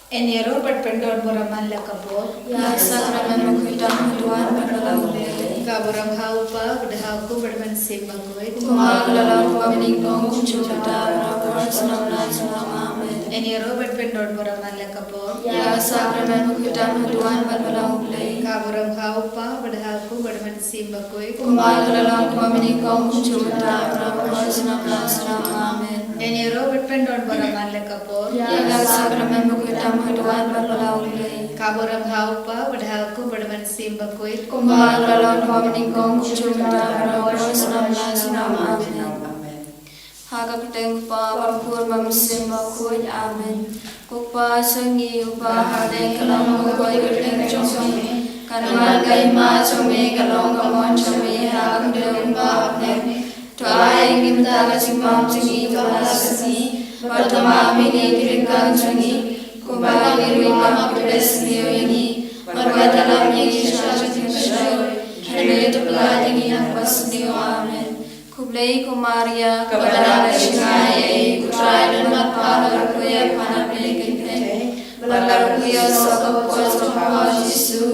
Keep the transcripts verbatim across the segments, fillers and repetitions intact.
Yn ïaroh bad pyndon bor man la ka por. Ïa ka sakramen bakhuid tam ha duwan bad ba la U Blei. Ka burom ha U Kpa bad ha U Khun bad ha U Mynsiem Bakhuid. Kumba ka la long ha kaba nyngkong, kumjuh mynta, baroh por, junom la junom. Amen. Yn ïaroh bad pyndon bor man la ka por. Ïa ka sakramen bakhuid tam ha duwan bad ba la U Blei. Ka burom ha U Kpa bad ha U Khun bad ha U Mynsiem Bakhuid. Kumba ka la long ha kaba nyngkong, kumjuh mynta, baroh por, junom la junom. Amen. Yn ïaroh bad pyndon bor man la ka por. Ïa ka sakramen bakhuid tam ha duwan bad ba la U Blei. Ka burom ha U Kpa bad ha U Khun bad ha U Mynsiem Bakhuid. Kumba ka la long ha kaba nyngkong, kumjuh mynta, baroh por, junom la junom. Amen. Ha ka kyrteng U Kpa, bad U Khun, bad U Mynsiem Bakhuid. Amen. Ko Kpa jong ngi uba ha bneng, ka long ka kyrteng jong me. Kan wan ka hima jong me, kan long ka mon jong me ha ka khyndew kumba ha bneng. To ai ïa ngi mynta ka jingbam jong ngi kaba la ka sngi, bad to map ïa ngi ki ryngkang jong ngi, kumba ngi ruh ngi map ïa kiba sniew ïa ngi, bad wat ïalam ïa ngi sha ka jingpynshoi, hynrei to pyllait ïa ngi na kaba sniew. Amen. Khublei ko Maria, kaba don ka jingaiei, U Trai u don bad pha, la rakhe ïa pha na pdeng ki kynthei, bad la rakhe ïa u soh ka kpoh jong pha, U Jisu.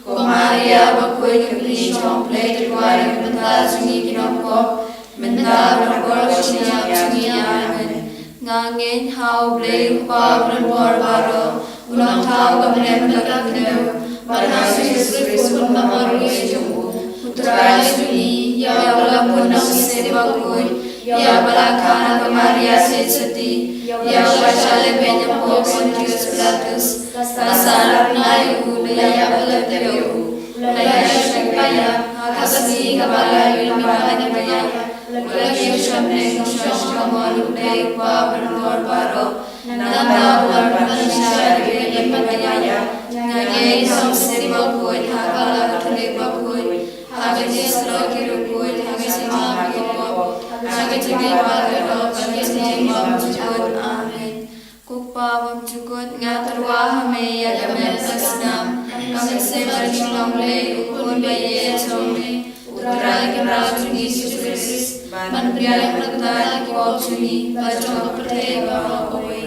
Ko Maria bakhuid, ka kmie jong U Blei, to duwai ïa ngi ki bynta jong ngi ki nongpop, mynta bad ha ka por ka jingïap jong ngi. Amen. Nga ngeit ha U Blei U Kpa uba donbor baroh, u nongthaw ka bneng bad ka khyndew, bad ha U Jisu Khrist u khun bymman baroh jong u, U Trai jong ngi, ïa uba la bun na U Mynsiem Bakhuid, ïa uba la kha na ka Maria Theisotti, ïa uba la shah lehbeiñ hapoh Pontius Pilatus, la sahnarphna ïa u, la ïapyllait ïa u, la ïaishah na ki baïap, ha ka sngi kaba laiphew na ki baïap, la kiew sha bneng, shong sha ka mon U Blei U Kpa uba donbor baroh. Nangta u wan ban bishar ïa ki baïap. Nga ngeit ha U Mynsiem Bakhuid, ha ka Balang Katholik bakhuid, ha ka jingïasyllok ki riewkhuid, ha ka jingmap ki pop, ha ka jingkyrpad baroh, ha ka jingjynjar bymjukut. Amen. Ko Kpa bymjukut, nga tyrwa ha me ïa ka met ka snam, ka mynsiem bad ka jinglong Blei, U Khun ba ïeit jong me, U Trai Kynrad jong ngi Jisu Khrist, ban pynbiang na ka bynta ki pop jong ngi bad jong ka pyrthei baroh kawei.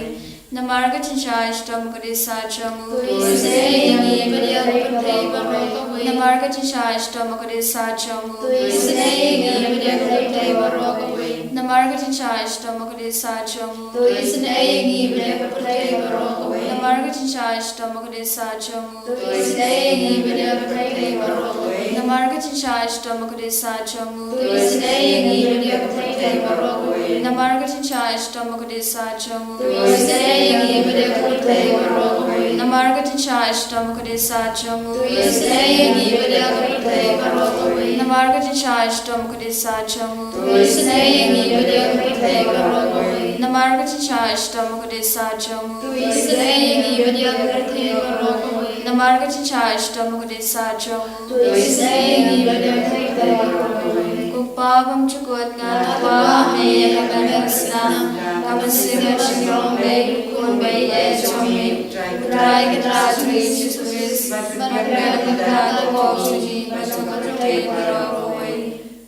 Namar ka jingshah shitom ka dei sah jong u. To isynei ïa ngi bad ïa ka pyrthei baroh kawei. Namar ka jingshah shitom ka dei sah jong u. To isynei ïa ngi bad ïa ka pyrthei baroh kawei. Namar ka jingshah shitom ka dei sah jong u. To isynei ïa ngi bad ïa ka pyrthei baroh kawei. Namar ka jingshah shitom ka dei sah jong u. To isynei ïa ngi bad ïa ka pyrthei baroh kawei. Namar ka jingshah shitom ka dei sah jong u. To isynei ïa ngi bad ïa ka pyrthei baroh kawei. Namar ka jingshah shitom ka dei sah jong u. To isynei ïa ngi bad ïa ka pyrthei baroh kawei. Namar ka jingshah shitom ka dei sah jong u. To isynei ïa ngi bad ïa ka pyrthei baroh kawei. Namar ka jingshah shitom ka dei sah jong u. To isynei ïa ngi bad ïa ka pyrthei baroh kawei. Namar ka jingshah shitom ka dei sah jong u. To isynei ïa ngi bad ïa ka pyrthei baroh kawei. Namar ka jingshah shitom ka dei sah jong u. To isynei ïa ngi bad ïa ka pyrthei baroh kawei. Ko Kpa bymjukut, nga tyrwa ha me ïa ka met ka snam, ka mynsiem bad ka jinglong Blei, U Khun ba ïeit jong me, U Trai Kynrad jong ngi Jisu Khrist, ban pynbiang na ka bynta ki pop jong ngi bad jong ka pyrthei baroh kawei.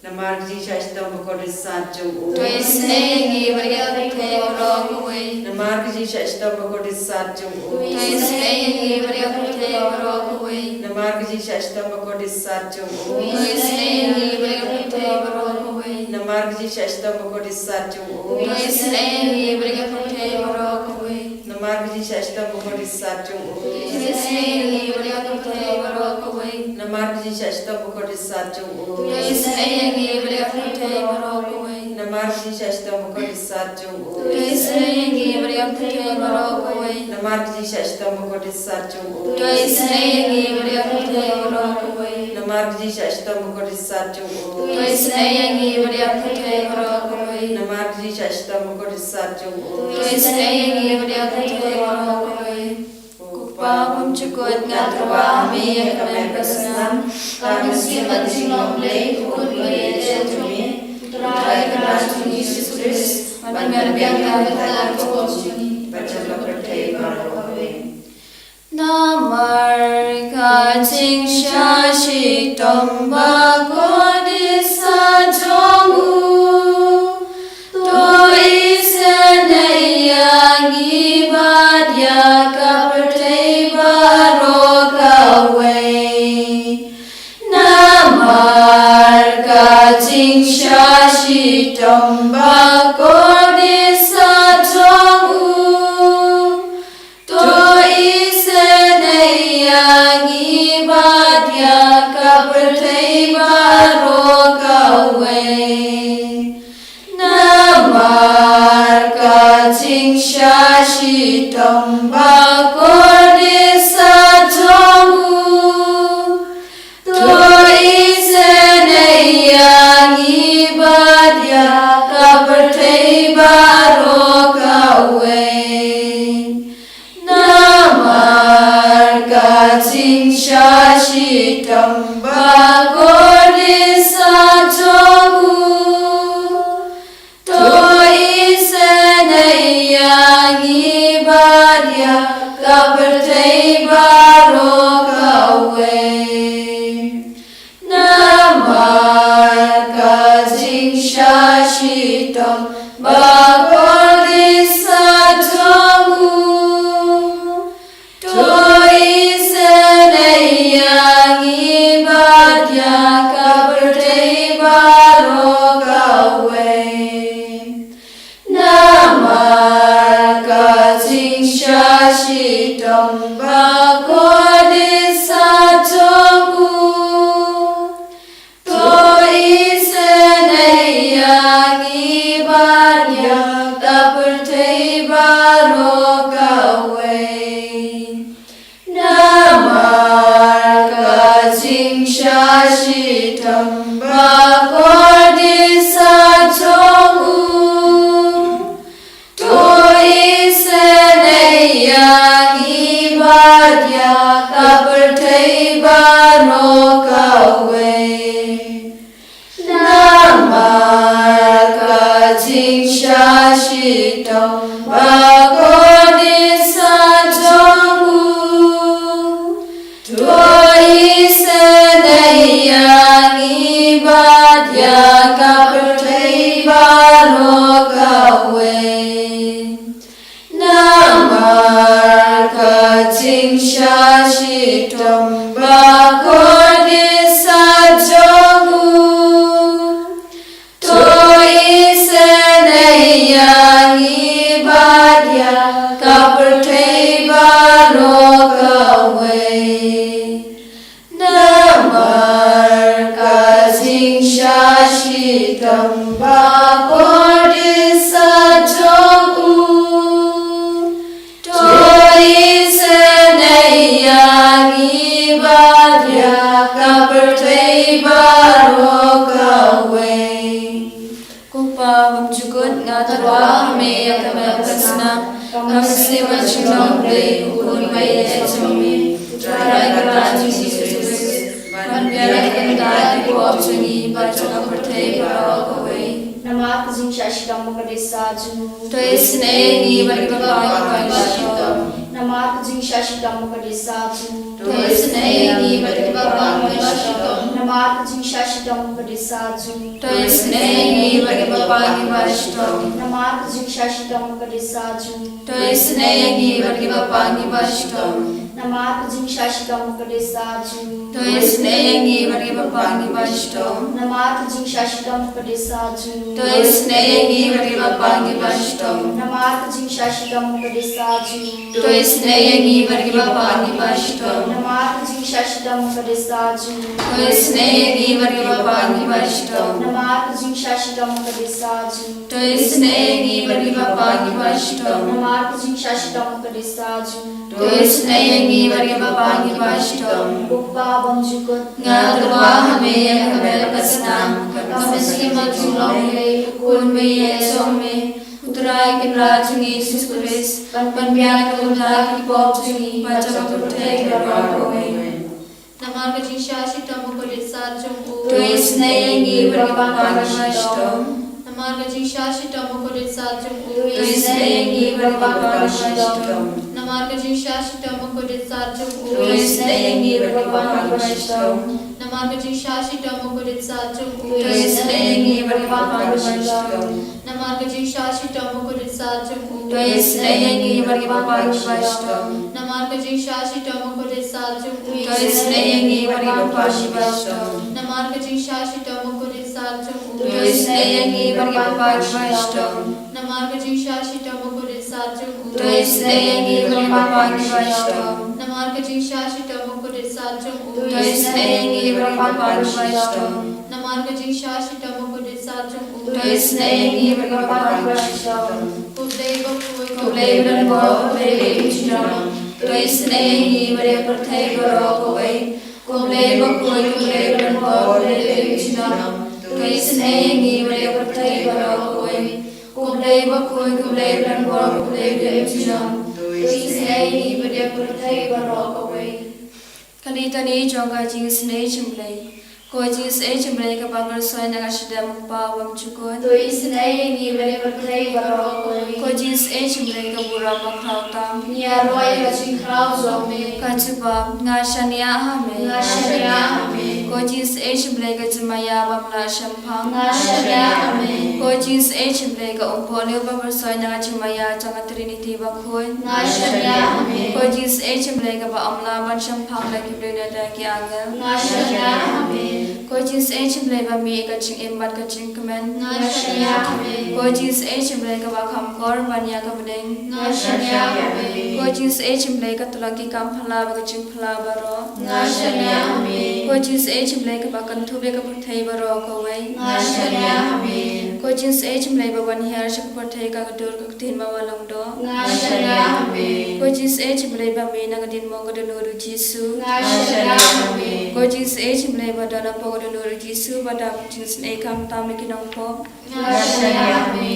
Namar ka jingshah shitom bakordit sah jong u. To isynei ïa ngi bad ïa ka pyrthei baroh kawei. Namar ka jingshah shitom bakordit sah jong u. To isynei ïa ngi bad ïa ka pyrthei baroh kawei. Namar ka jingshah shitom bakordit sah jong u. To isynei ïa ngi bad ïa ka pyrthei baroh kawei. Namar ka jingshah shitom bakordit sah jong u. To isynei ïa ngi bad ïa ka pyrthei baroh kawei. Namar ka jingshah shitom bakordit sah jong u. To isynei ïa ngi bad ïa ka pyrthei baroh kawei. Namar ka jingshah shitom bakordit sah jong u. To isynei ïa ngi bad ïa ka pyrthei baroh kawei. Namar ka jingshah shitom bakordit sah jong u. To isynei ïa ngi bad ïa ka pyrthei baroh kawei. Namar ka jingshah shitom bakordit sah jong u. To isynei ïa ngi bad ïa ka pyrthei baroh kawei. Namar ka jingshah shitom bakordit sah jong u. To isynei ïa ngi bad ïa ka pyrthei baroh kawei. Namar ka jingshah shitom bakordit sah jong u. To isynei ïa ngi bad ïa ka pyrthei baroh kawei. Ko Kpa bymjukut, nga tyrwa ha me ïa ka met ka snam, ka mynsiem bad ka jinglong Blei, U Khun ba ïeit jong me, U Trai Kynrad jong ngi Jisu Khrist, ban pynbiang na ka bynta ki pop jong ngi bad jong ka pyrthei baroh kawei. Namar ka jingshah shitom bakordit sah jong u, to isynei ïa ngi bad ïa ka pyrthei shitom ba kordit sa jong u. To isynei ïa ngi bad ïa ka pyrthei baroh kawei. Namar ka jingshah shitom ba kordit sa jong u. To isynei ïa ngi bad ïa ka pyrthei baroh kawei. Namar ka jingshah shitom ba kordit sa jong u. To isynei ïa ngi bad ïa ka pyrthei baroh kawei. Namar ka jingshah shitom ba kordit sa jong u. To isynei ïa ngi bad ïa ka pyrthei baroh kawei. Namar ka jingshah shitom ba kordit sa jong u. To isynei ïa ngi bad ïa ka pyrthei baroh kawei. Namar ka jingshah shitom ba kordit sa jong u. To isynei ïa ngi bad ïa ka pyrthei baroh kawei. Namar ka jingshah shitom ba kordit sa jong u. To isynei ïa ngi bad ïa ka pyrthei baroh kawei. Namar ka jingshah shitom ba kordit sa jong u. To isynei ïa ngi bad ïa ka pyrthei baroh kawei. Namar ka jingshah shitom ba kordit sa jong u. To isynei ïa ngi bad ïa ka pyrthei baroh kawei. Ko Pa bymjukut, nga tyrwa ha me ïa ka bynta ka snam, ka mynsiem bad ka jinglong U Blei, U Khun baieit jong me, U Trai Kynrad jong ngi Jisu Khrist, ban pynbiang ïa ka bynta ki pop jong ngi bad jong ka pyrthei baroh kawei. Namar ka jingshah shitom ba kordit sa jong u. To isynei ïa ngi bad kiba pang ngi bashitom. Namar ka jingshah shitom ba kordit sa jong u. To isynei ïa ngi bad kiba pang ngi bashitom. Namar ka jingshah shitom ba kordit sa jong u. To isynei ïa ngi bad kiba pang ngi bashitom. Namar ka jingshah shitom ba kordit sa jong u. To isynei ïa ngi bad kiba pang ngi bashitom. Namar ka jingshah shitom ba kordit sa jong u. To isynei ïa ngi bad kiba pang ngi bashitom. Namar ka jingshah shitom ba kordit sa jong u. To isynei ïa ngi bad kiba pang ngi bashitom. Namar ka jingshah shitom ba kordit sa jong u. To isynei ïa ngi bad kiba pang ngi bashitom. Namar ka jingshah shitom ba kordit sa jong u. To isynei ïa ngi bad kiba pang ngi bashitom. Namar ka jingshah shitom ba kordit sa jong u. To isynei ïa ngi bad kiba pang ngi bashitom. Namar ka jingshah shitom ba kordit sa jong u. To isynei ïa ngi bad kiba pang ngi bashitom. Ko Pa bymjukut, nga tyrwa ha me ïa ka bynta ka snam, ka mynsiem bad ka jinglong U Blei, U Khun baieit jong me, U Trai Kynrad jong ngi Jisu Khrist, ban pynbiang ïa ka bynta ki pop jong ngi bad jong ka pyrthei baroh kawei. Namar ka jingshah shitom ba kordit sa jong u. To isynei ïa ngi bad kiba pang ngi bashitom. Namar ka jingshah shitom ba kordit sa jong u. To isynei ïa ngi bad kiba pang ngi bashitom. Namar ka jingshah shitom ba kordit sa jong u. To isynei ïa ngi bad kiba pang ngi bashitom. Namar ka jingshah shitom ba kordit sa jong u. To isynei ïa ngi bad kiba pang ngi bashitom. Namar ka jingshah shitom ba kordit sa jong u. To isynei ïa ngi bad kiba pang ngi bashitom. Namar ka jingshah shitom ba kordit sa jong u. To isynei ïa ngi bad kiba pang ngi bashitom. Namar ka jingshah shitom ba kordit sa To isynei ïa ngi bad ki bapang kiba shitom. Namar ka jingshah shitom bakordit sat jong u. To isynei ïa ngi bad ki bapang kiba shitom. Namar ka jingshah shitom bakordit sat jong u. To isynei ïa ngi bad ki bapang kiba shitom. Namar ka jingshah shitom bakordit sat jong u. To isynei ïa ngi bad ki bapang kiba shitom. Ko Blei bakhuid, ko Blei badonbor, ko Blei ba im junom. To isynei ïa ngi bad ïa ka pyrthei baroh kawei. Ko Blei bakhuid, ko Blei badonbor, ko Blei ba im junom. To isynei ïa ngi bad ïa ka pyrthei baroh kawei. Ko Blei bakhuid, ko Blei badonbor, ko Blei ba im junom. To isynei ïa ngi bad ïa ka pyrthei baroh kawei. Ka litani jong ka jingisynei jong u Blei. Ko jingisynei jong u Blei kaba kyrshoi na ka shadem u Kpa bymjukut. To isynei ïa ngi bad ïa ka pyrthei baroh kawei. Ko jingisynei jong u Blei ka burom bakhraw tam. Ngi ïaroh ïa ka jingkhraw jong me. Ka jubab, nga shaniah ha me. Nga shaniah ha me. Ko jingisynei jong u Blei ka jingmaïa bym lah shemphang. Nga shaniah ha me. Ko jingisynei jong u Blei ka umpohliew ba kyrshoi na ka jingmaïa jong ka Trinity bakhuid. Nga shaniah ha me. Ko jingisynei jong u Blei kaba ym lah ban shemphang da ki briew ne da ki angel. Nga shaniah ha me. Ko jingisynei jong u Blei ba mih ïa ka jingim bad ka jingkmen. Nga shaniah ha me. Ko jingisynei jong u Blei kaba kham kor ban ïa ka bneng. Nga shaniah ha me. Ko jingisynei jong u Blei ka tyllong ki kam phylla bad ka jingphylla baroh. Nga shaniah ha me. Ko jingisynei jong u Blei kaba kynthup ïa ka pyrthei baroh kawei. Nga shaniah ha me. Ko jingisynei jong u Blei ba wan hiar sha ka pyrthei ka dur ka ktien ba wan long doh. Nga shaniah ha me. Ko jingisynei jong u Blei ba mih na ka diengphna ka dohnud u Jisu. Nga shaniah ha me. Ko jingisynei jong u Blei ba don hapoh ka dohnud u Jisu ba dap jingisynei khamtam ïa ki nongpop. Nga shaniah ha me.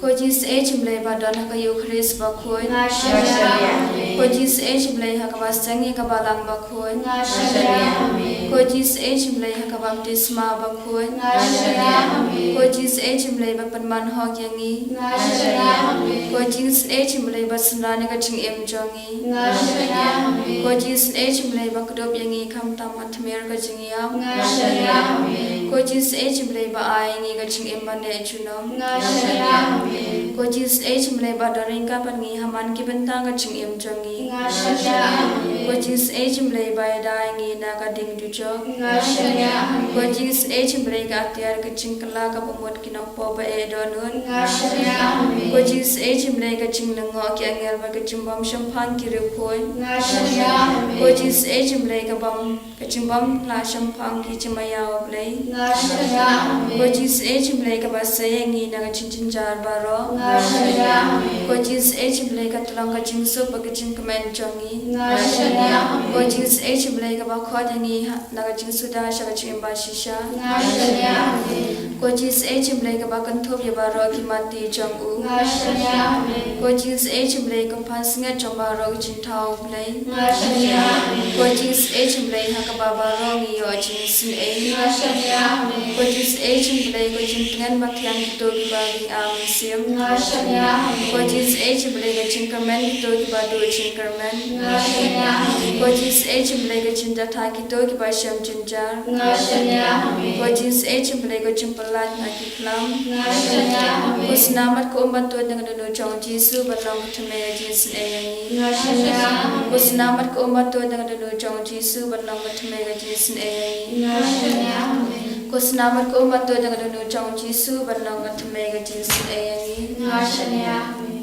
Ko jingisynei jong u Blei ba don ha ka Eukharist bakhuid. Nga shaniah ha me. Ko jingisynei jong u Blei ha kaba seng ïa ka Balang bakhuid. Nga shaniah ha me. Ko jingisynei jong u Blei ha ka baptisma bakhuid. Nga shaniah ha me. Ko jingisynei jong u Blei ba pynman hok ïa ngi. Nga shaniah ha me. Ko jingisynei jong u Blei ba synran ïa ka jingim jong ngi. Nga shaniah ha me. Ko jingisynei jong u Blei ba kdup ïa ngi khamtam ha tmier ka jingïap. Nga shaniah ha me. Ko jingisynei jong u Blei ba ai ïa ngi ka jingim ban leit junom. Nga shaniah ha me. Ko jingisynei jong u Blei ba don ryngkat bad ngi ha man ki bynta ka jingim jong ngi. Nga shaniah ha me. Ko jingisynei jong u Blei ba ïada ïa ngi na ka ding dujok. Nga shaniah ha me. Ko jingisynei jong u Blei ka atiar ka jingkylla kaba mut ki nongpop ba eh dohnud. Nga shaniah ha me. Ko jingisynei jong u Blei ka jinglyngngoh ki angel bad ka jingbym shemphang ki riewkhuid. Nga shaniah ha me. Ko jingisynei jong u Blei ka bym, ka jingbym lah shemphang ki jingmaïa u Blei. Nga shaniah ha me. Ko jingisynei jong u Blei kaba sei ïa ngi na ka jingjynjar baroh. Nga shaniah ha me. Ko jingisynei jong u Blei ka tyllong ka jingsuk bad ka jingkmen jong ngi. Nga shaniah ha me. Ko jingisynei jong u Blei kaba khot ïa ngi ha, na ka jingsuda sha ka jingim bashisha. Nga shaniah ha me. Ko jingisynei jong u Blei kaba kynthup ïa baroh ki matti jong u. Nga shaniah ha me. Ko jingisynei jong u Blei ka pansngiat jong baroh ki jingthaw u Blei. Nga shaniah ha me. Ko jingisynei jong u Blei ha kaba baroh ngi ïoh jingisynei. Nga shaniah ha me. Ko jingisynei jong u Blei, ko jingtngen ba thiang kito kiba ring ar mynsiem. Nga shaniah ha me. Ko jingisynei jong u Blei, ko jingkyrmen kito kiba duh jingkyrmen. Nga shaniah ha me. Ko jingisynei jong u Blei, ko jingjahthait kito kiba shem jynjar. Nga shaniah ha me. Ko jingisynei jong u Blei, ko jingpyllait na ki khlam. Nga shaniah ha me. Ko snam bad ko um ba tuid na ka dohnud jong u Jisu ban long ka thymmei ka jingisynei ïa ngi. Nga shaniah ha me. Ko snam bad ko um ba tuid na ka dohnud jong u Jisu ban long ka thymmei ka jingisynei ïa ngi. Nga shaniah ha me. Ko snam bad ko um ba tuid na ka dohnud jong u Jisu ban long ka thymmei ka jingisynei ïa ngi. Nga shaniah ha me.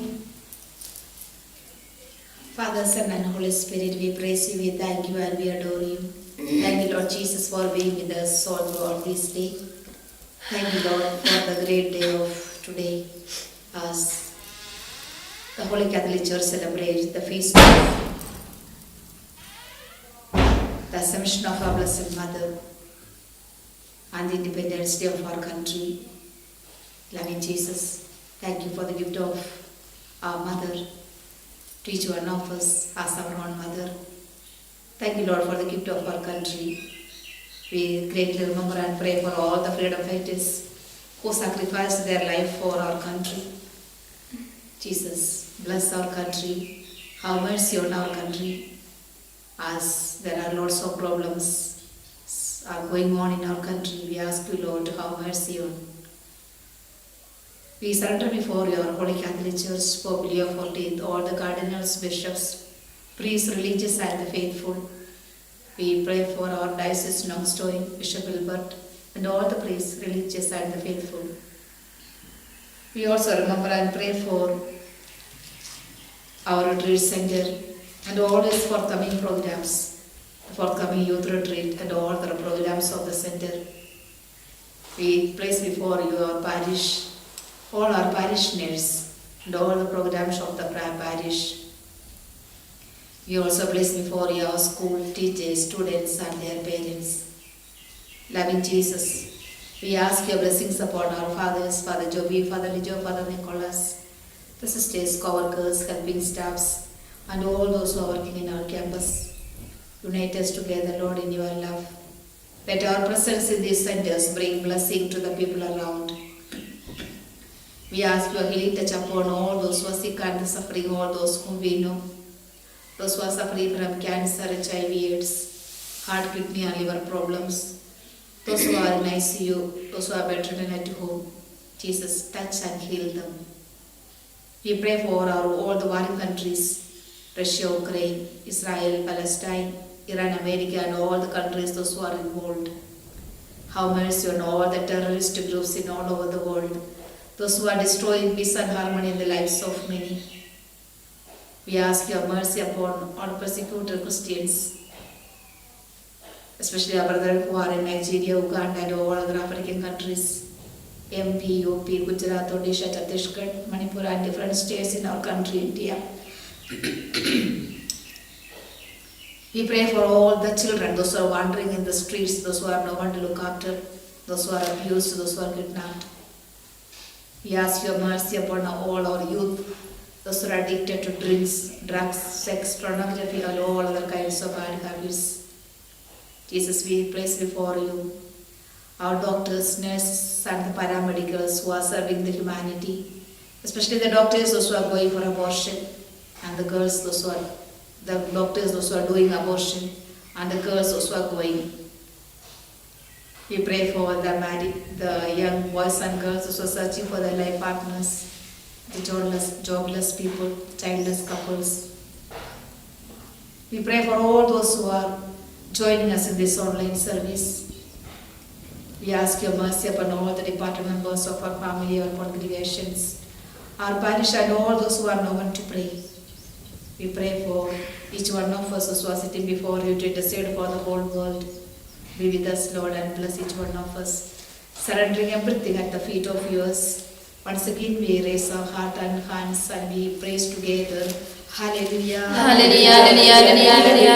Father, Son, and Holy Spirit, we praise you, we thank you, and we adore you. Thank you, Lord Jesus, for being with us all throughout this day. Thank you, Lord, for the great day of today, as the Holy Catholic Church celebrates the feast of the Assumption of our Blessed Mother and the Independence Day of our country. Loving Jesus, thank you for the gift of our mother, to each one of us as our own mother. Thank you, Lord, for the gift of our country. We greatly remember and pray for all the freedom fighters who sacrificed their life for our country. Jesus, bless our country. Have mercy on our country. As there are lots of problems are going on in our country, we ask you, Lord, to have mercy on. We surrender before your Holy Catholic Church, Pope Leo fourteenth, all the cardinals, bishops, priests, religious, and the faithful. We pray for our diocese Nongstoin, Bishop Gilbert, and all the priests, religious, and the faithful. We also remember and pray for our retreat center and all its forthcoming programs, the forthcoming youth retreat, and all the programs of the center. We place before you our parish, all our parishioners, and all the programs of the pra- parish. We also place before you our school teachers, students, and their parents. Loving Jesus, we ask your blessings upon our fathers, Father Joby, Father Lijo, Father Nicholas, the sisters, co-workers, helping staffs, and all those who are working in our campus. Unite us together, Lord, in your love. Let our presence in these centers bring blessing to the people around. We ask your healing touch upon all those who are sick and suffering, all those whom we know. Those who are suffering from cancer, H I V, AIDS, heart, kidney, and liver problems. Those who are in I C U, those who are bedridden at home. Jesus, touch and heal them. We pray for our, all the warring countries, Russia, Ukraine, Israel, Palestine, Iran, America, and all the countries, those who are involved. Have mercy on all the terrorist groups in all over the world. Those who are destroying peace and harmony in the lives of many. We ask your mercy upon all persecuted Christians, especially our brethren who are in Nigeria, Uganda, and all other African countries, M P, U P, Gujarat, Odisha, Chhattisgarh, Manipur, and different states in our country, India. We pray for all the children, those who are wandering in the streets, those who have no one to look after, those who are abused, those who are kidnapped. We ask your mercy upon all our youth, those who are addicted to drinks, drugs, sex, pornography, and all other kinds of bad habits. Jesus, we place before you our doctors, nurses, and the paramedicals who are serving the humanity, especially the doctors, those who are going for abortion, and the girls, those who are the doctors, those who are doing abortion, and the girls, those who are going. We pray for the married, the young boys and girls who are searching for their life partners, the jobless, jobless people, childless couples. We pray for all those who are joining us in this online service. We ask your mercy upon all the departed members of our family, our congregations, our parish, and all those who have no one to pray. We pray for each one of us who are sitting before you to intercede for the whole world. Be with us, Lord, and bless each one of us. Surrendering everything at the feet of yours. Once again, we raise our heart and hands and we praise together. Hallelujah. Hallelujah, hallelujah, hallelujah.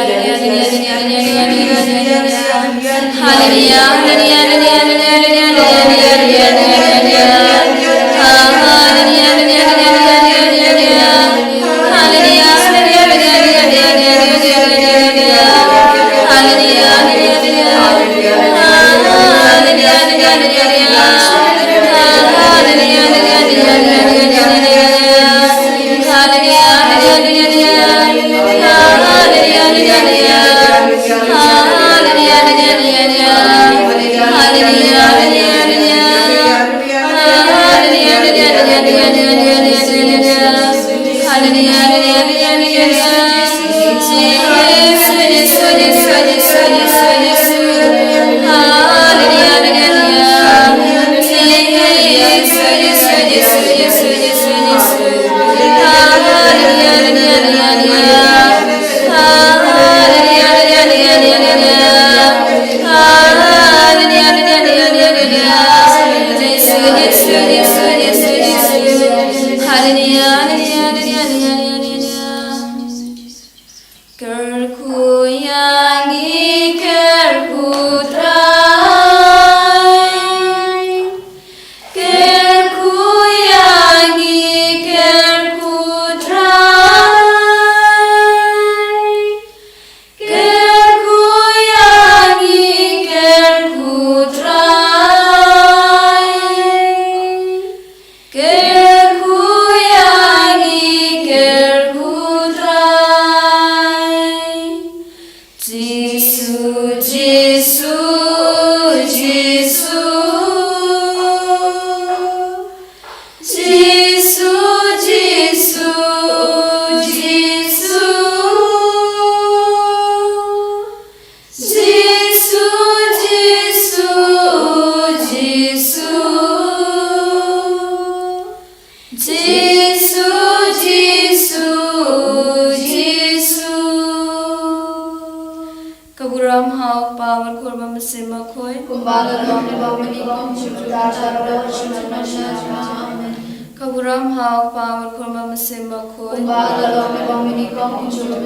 Mynsiem Bakhuid. Kumba la long naduh mynnyngkong, junom, junom, junom, junom. Amen. Ka burom ha U Kpa bad U Khun bad U Mynsiem Bakhuid. Kumba la long naduh mynnyngkong, junom,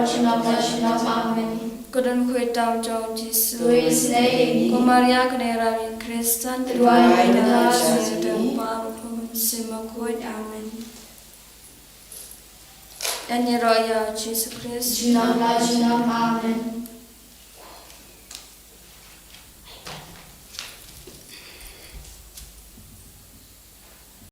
junom, junom. Amen. Ka don khuid tam jong U Jisu. To isynei ïa ngi. Ko Maria kane ram ïing Khristan. Duwai ïa ngi. Uta U Kpa, U Khun, U Mynsiem Bakhuid. Amen. Ngi ïaroh ïa U Jisu Khrist. Junom la junom. Amen.